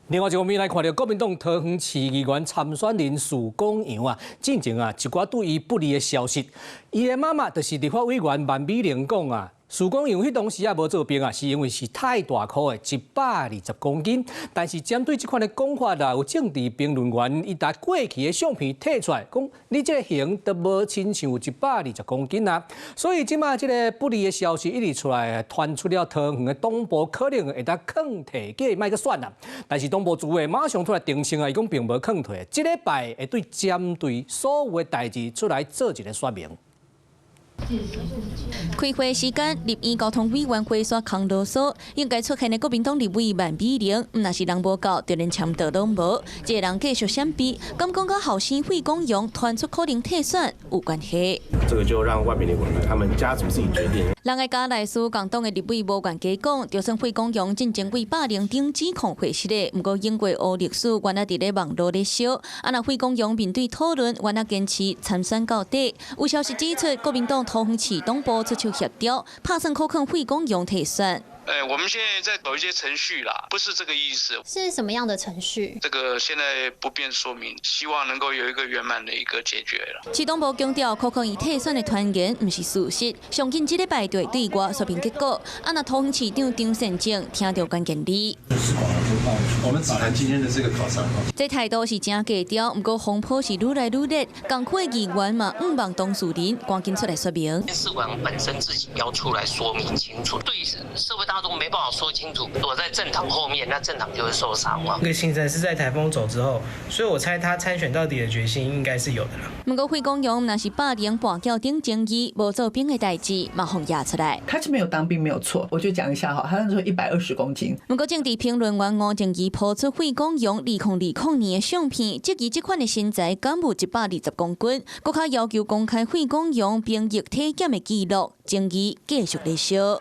另外一方面來看著國民黨桃園市議員參選人許廣揚啊，進前啊一寡對伊不利的消息，伊的媽媽就是立法委員萬美玲講啊，許廣揚彼當時啊無做兵啊，是因為是太大顆的，120公斤。但是針對這款的講法啊，有政治評論員伊共過去的相片提出來，講你這個型都無親像120公斤啊。所以這馬這个不利的消息一直出來，傳出了桃園的黨部可能會當囥提過莫閣選啊。但是黨部主委馬上出來澄清啊，伊講並無囥提，這禮拜會對針對所有的代誌出來做一个說明。開會時間，立院交通委員會煞空囉嗦，應該出現的國民黨立委萬美玲，毋若是人無夠，就連簽到攏無。這个人繼續閃避，敢講佮後生費廣揚傳出可能退選有關係。這個就讓萬美玲他們家族自己決定。人的家內事，共黨的立委無願加講，就算費廣揚進前為霸凌頂指控會失的，毋過英國烏歷史原來佇咧網路咧燒。啊，若費廣揚面對討論，原來堅持參選到底。有消息指出，國民黨桃園市黨部出手協調，拍算可能費廣揚退選。哎，我們現在在走一些程序啦，不是這個意思。是什麼樣的程序？這個現在不便說明，希望能夠有一個圓滿的一個解決啦。市黨部強調，可能伊退選的傳言毋是事實，上緊這禮拜就會對外說明結果。啊，若桃園市長張善政聽著關鍵字。我們只談今天的這個考察。這態度是誠低調，毋過風波是愈來愈熱，共區的議員嘛，向望當事人趕緊出來說明。市長本身自己要出來說明清楚，對社會大眾沒辦法說清楚，躲在政黨後面，那政黨就會受傷嘛。那個行程是在颱風走之後，所以我猜他參選到底的決心應該是有的啦。毋過費廣揚若是霸凌跋筊等爭議，無做兵的代誌嘛，予攑出來。他是沒有當兵沒有錯，我就講一下哈，他那時候120公斤。毋過政治評論員吳靜儀拋出費廣揚2020年的相片，質疑這款的身材敢有120公斤，閣較要求公開費廣揚兵役體檢的記錄，爭議繼續咧燒。